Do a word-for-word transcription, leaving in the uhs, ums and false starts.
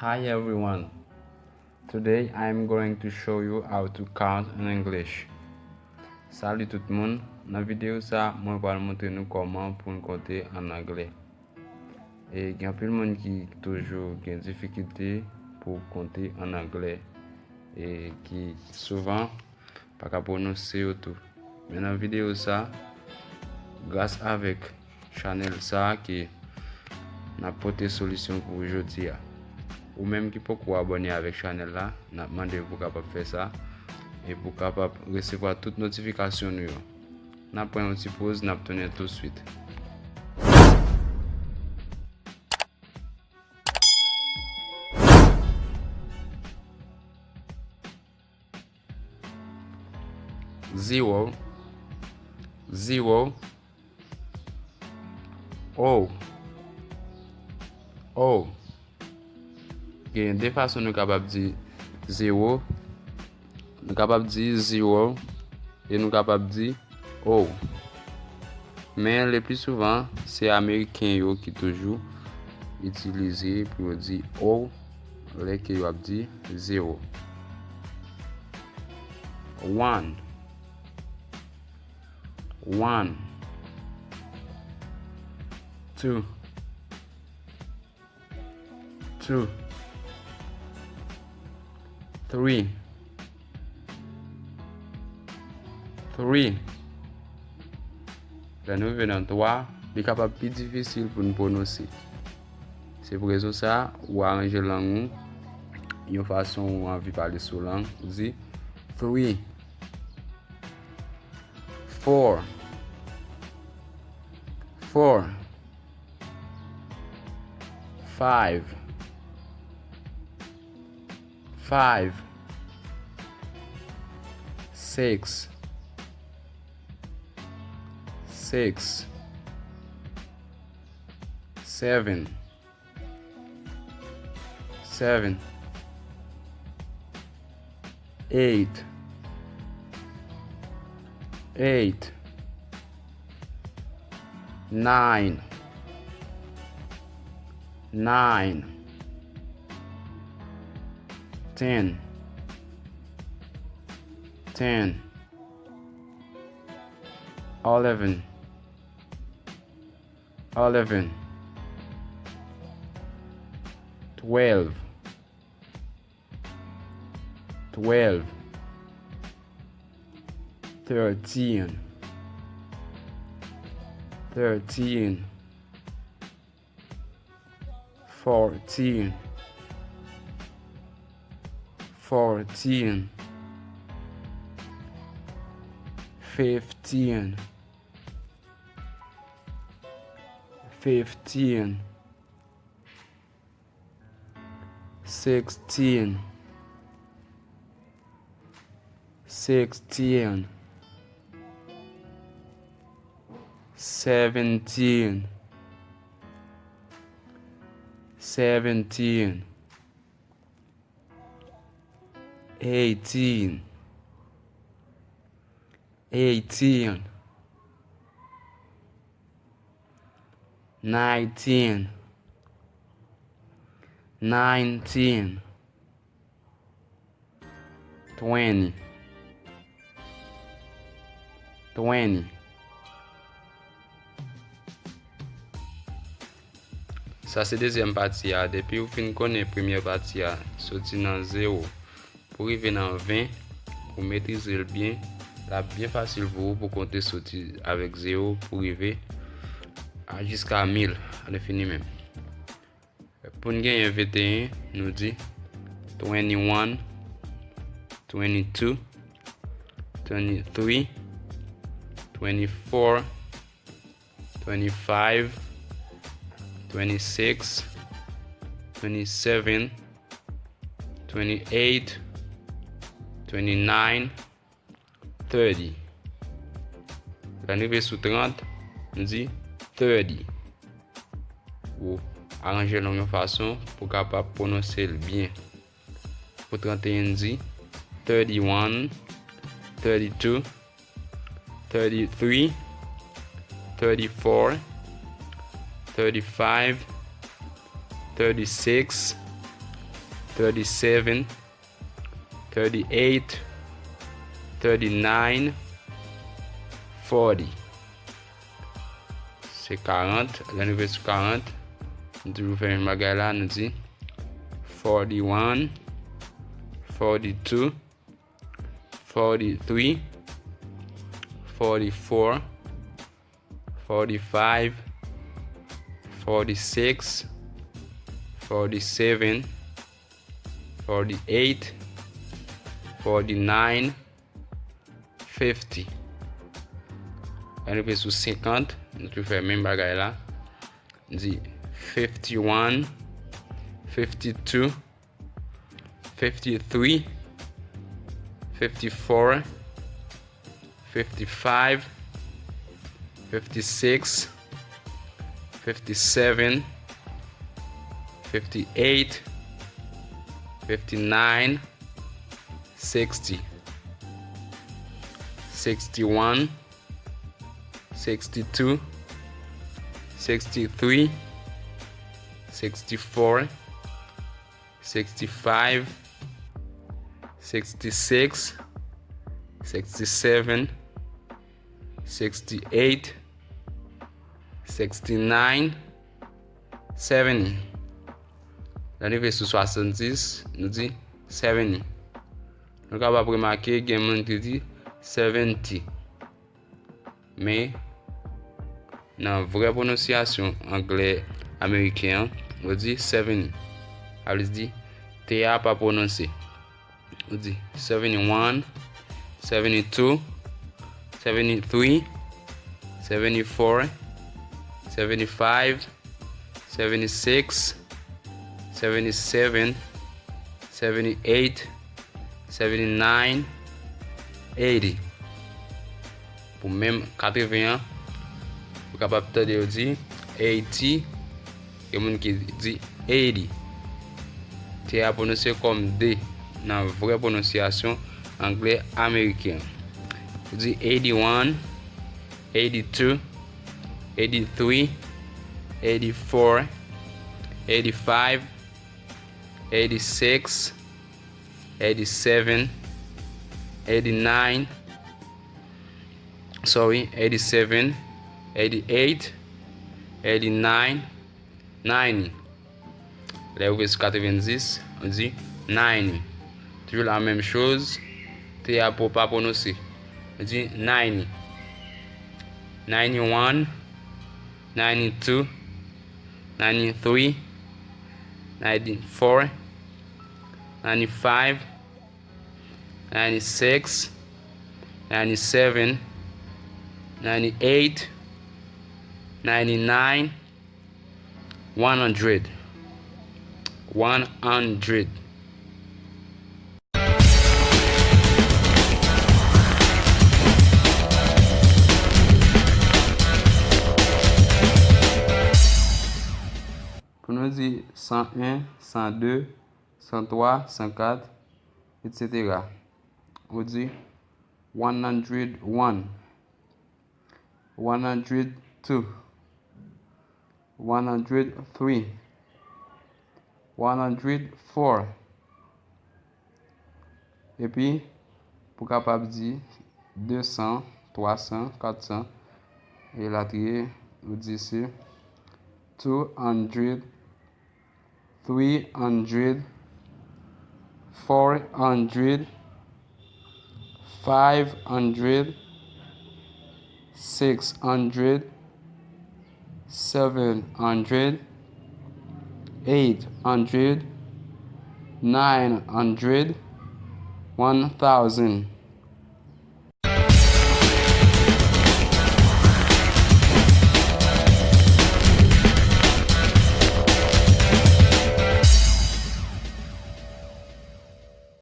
Hi everyone. Today I am going to show you how to count in English. Salut tout moun. Nan videyo sa, mwen pral montre nou kòman pou n konte an anglè. E gen anpil moun ki toujou gen difikilte pou konte an anglè e ki souvan pa ka pwononse yo tou. Men nan videyo sa, gras avèk chanèl sa ke n ap pote solisyon pou ou jodi a. Ou menm ki poko abòne avèk chanèl la, n ap mande w pou w kapab fè sa e pou w kapab resevwa tout notifikasyon nou yo. N ap pran yon ti poz, n ap tounen tousuit. Zero, zero, o, o. Gen de fason nou kapab di zero. Nou kapab di zero e nou kapab di o. Men le pli souvan, se Ameriken yo ki toujou itilize pou yo di o lè ke yo ap di zero. One. One. Two. Two. Three. Three. Lè nou rive nan twa, li kapab pi difisil pou n pwononse. Se pou rezon sa, ou aranje lang ou yon fason ou anvi pale sou lang, ou di three. Four. Four. Five. Five. Six. Six. Seven. Seven. Eight. Eight. Nine. Nine. Ten. Ten. Eleven. Eleven. Twelve. Twelve. Thirteen. Thirteen. Fourteen. Fourteen. Fifteen. Fifteen. Sixteen. Sixteen. Seventeen. Seventeen. Eighteen. Eighteen. Nineteen. Nineteen. Twenty. Twenty. Sa se dezyèm pati a. Depi ou fin konnen premyè pati a, soti nan zewo pou rive nan ven, ou metrize l byen, l ap byen fasil pou ou pou konte soti avèk zewo pou rive a jiska mil, alenfini menm. Pou n genyen venteyen, nou di twenty-one, twenty-two, twenty-three, twenty-four, twenty-five, twenty-six, twenty-seven, twenty-eight, twenty-nine, thirty. Lè n rive sou trant, n di thirty. Ou aranje l nan yon fason pou w kapab pwononse l byen. Pou tranteyen, n di thirty-one, thirty-two, thirty-three, thirty-four, thirty-five, thirty-six, thirty-seven, thirty-eight, thirty-nine, forty. Se karant, lè nou rive sou karant, nou toujou fè menm bagay la, nou di forty-one, forty-two, forty-three, forty-four, forty-five, forty-six, forty-seven, forty-eight, forty-nine, fifty. Lè nou rive sou senkant, nou toujou fè menm bagay la. Nou di fifty-one, fifty-two, fifty-three, fifty-four, fifty-five, fifty-six, fifty-seven, fifty-eight, fifty-nine, sixty, sixty-one, sixty-two, sixty-three, sixty-four, sixty-five, sixty-six, sixty-seven, sixty-eight, sixty-nine, seventy. Lè nou rive sou swasanndis, nou di seventy. Nou kapab remake gen moun ki di seventy. Men, nan vrè pwononsyasyon anglè ameriken an, yo di seventy. Sa vle di, T a pa pwononse. Yo di seventy-one, seventy-two, seventy-three, seventy-four, seventy-five, seventy-six, seventy-seven, seventy-eight, seventy-nine, eighty. Pou menm katreven an, ou kapab tande yo di eighty, gen moun ki di eighty. T a pwononse kòm D nan vrè pwononsyasyon anglè ameriken. Yo di eighty-one, eighty-two, eighty-three, eighty-four, eighty-five, eighty-six, eighty-seven, eighty-nine, sorry, eighty-seven, eighty-eight, eighty-nine, ninety. Lè ou rive sou katrevenndis, ou di ninety. Toujou la menm choz, T a pou pa pwononse. Ou di ninety. Ninety-one, ninety-two, ninety-three, ninety-four, ninety-five, ninety-six, ninety-seven, ninety-eight, ninety-nine, one hundred. One hundred. Pou nou di san en, san de, san twa, san kat, etsetera. Ou di one hundred one, one hundred two, one hundred three, one hundred four. Epi, pou kapab di de san, twa san, kat san, elatriye, ou di se two hundred, three hundred, four hundred, five hundred, six hundred, seven hundred, eight hundred, nine hundred, one thousand.